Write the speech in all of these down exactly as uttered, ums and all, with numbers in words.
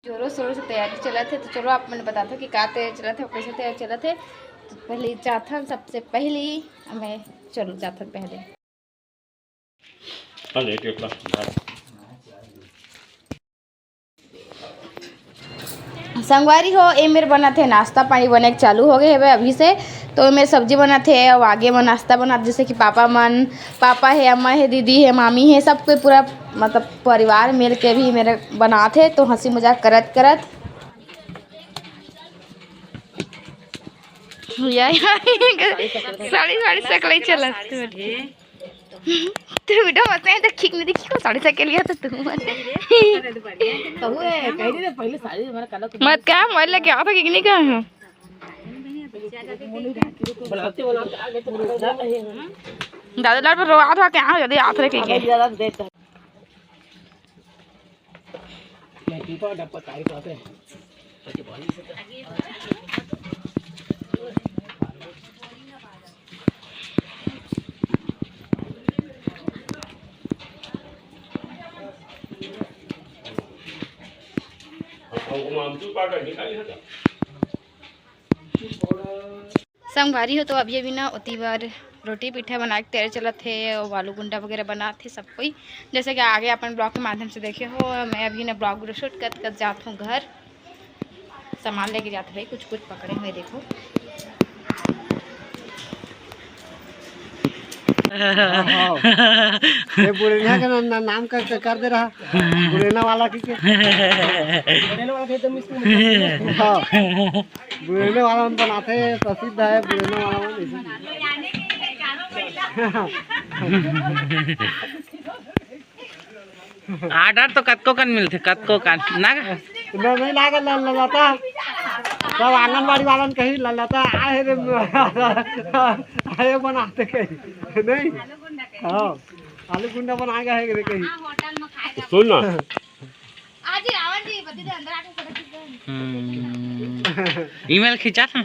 जोरों शोरों से तैयारी चलत हे, तो चलो आप मन बताथव कि का तैयारी चलत हे, कैसे तैयारी चलत हे। तो पहले जाथन, सबसे पहले हमें, चलो जाथन पहले। संगवारी हो, ए मेर बनत हे, नाश्ता पानी बने के चालू हो गए हवे अभी से। तो ए मेर सब्जी बनत हे, अउ आगे में नाश्ता बनत, जैसे कि पापा मन, पापा हे, अम्मा हे, दीदी हे, मामी हे, सब कोई पूरा मतलब परिवार मिल के भी मेरे बनात हे। तो हंसी मजाक करत करत या, या, साड़ी, साड़ी सकले चलत। तू वीडियो मत में तो खींच नहीं दिखी को साड़ी से के लिया तो तू मत। कहू है, कह दे पहले साड़ी हमारा काला तो मत कहा, मोबाइल लेके आओ तो खींच नहीं कहा। बनाते बनाते आगे तो दादा लाल पर रोआ था क्या, जल्दी हाथ रखे के। संगवारी हो, तो अभी अभी ना ओती बर रोटी पीठा बनाए के तैयारी चलत हे, अउ आलू गुंडा वगैरह बनात हे सब कोई। जैसे कि आगे अपन ब्लॉग के माध्यम से देखे हो, मैं अभी ना ब्लॉग वीडियो शूट करत करत जात हूँ घर। सामान लेके जात रहे, कुछ कुछ पकड़े हुए देखो। हाँ, हाँ। ये बुढ़िया के ना, ना, नाम कर, कर दे रहा। बुढ़ेना वाला की के? हाँ। बुढ़ेना वाला मन बनाते हैं, प्रसिद्ध है बुढ़ेना वाला मन। ऑर्डर तो कतको कन मिलथे, कतको कन ना। नहीं, नहीं लागे ल-, ल-, लता। सब आंगनबाड़ी वालन कही ल-, लता आए रे, आए बनाते कही। नहीं। हाँ। आलू गुंडा बना के है रे कहीं। सुन ना। आज ही रावण जी बत्ती दे अंदर आके फोटो खींच दे। हम्म। ईमेल खींचा था।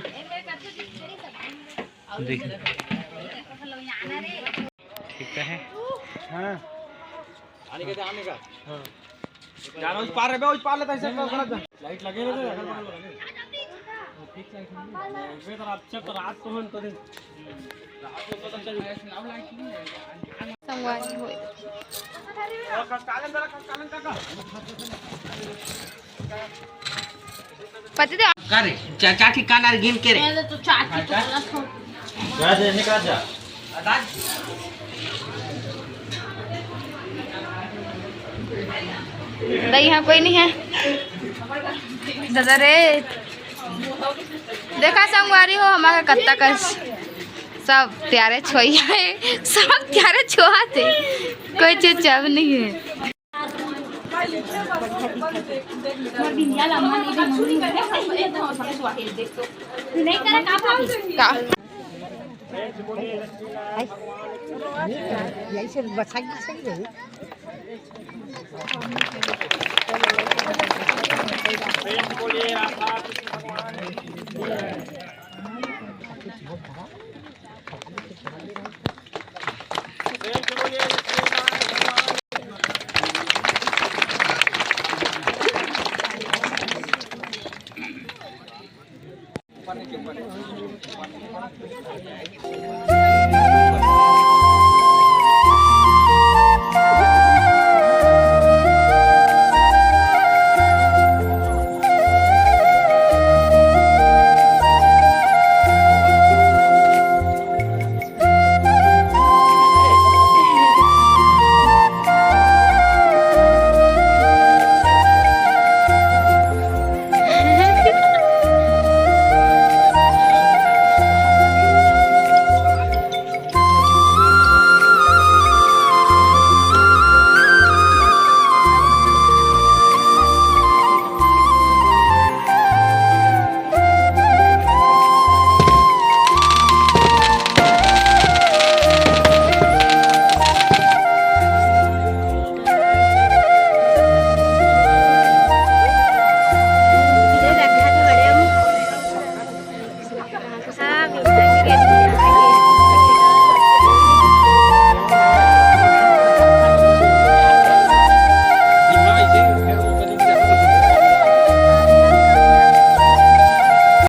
देख। ठीक तो है। हाँ। आने का, आने का। हाँ। जाना उस पार रे बे, उस पार ले तो ऐसे कर, कर दे। लाइट लगे रे, अगल बगल लगे। फिक्स लाइट नहीं है। इबे तो रात, जब तो रात को हम तो दिन। रात को तो चल। संगवारी होए। और खसकालन जरा, खसकालन काका। पति दे। का रे? चा-, चाची का नार गिन के रे? पहले तो चाची को बोला था। जा दे, निकाल जा। दाई, यहाँ कोई नहीं है। दादा रे, देखा संगवारी हो, हमारा कत्ता कस सब त्यारे छोइया है, सब त्यारे छोआ थे, कोई चुपचाप नहीं है। का? यही से बचा के सही रही।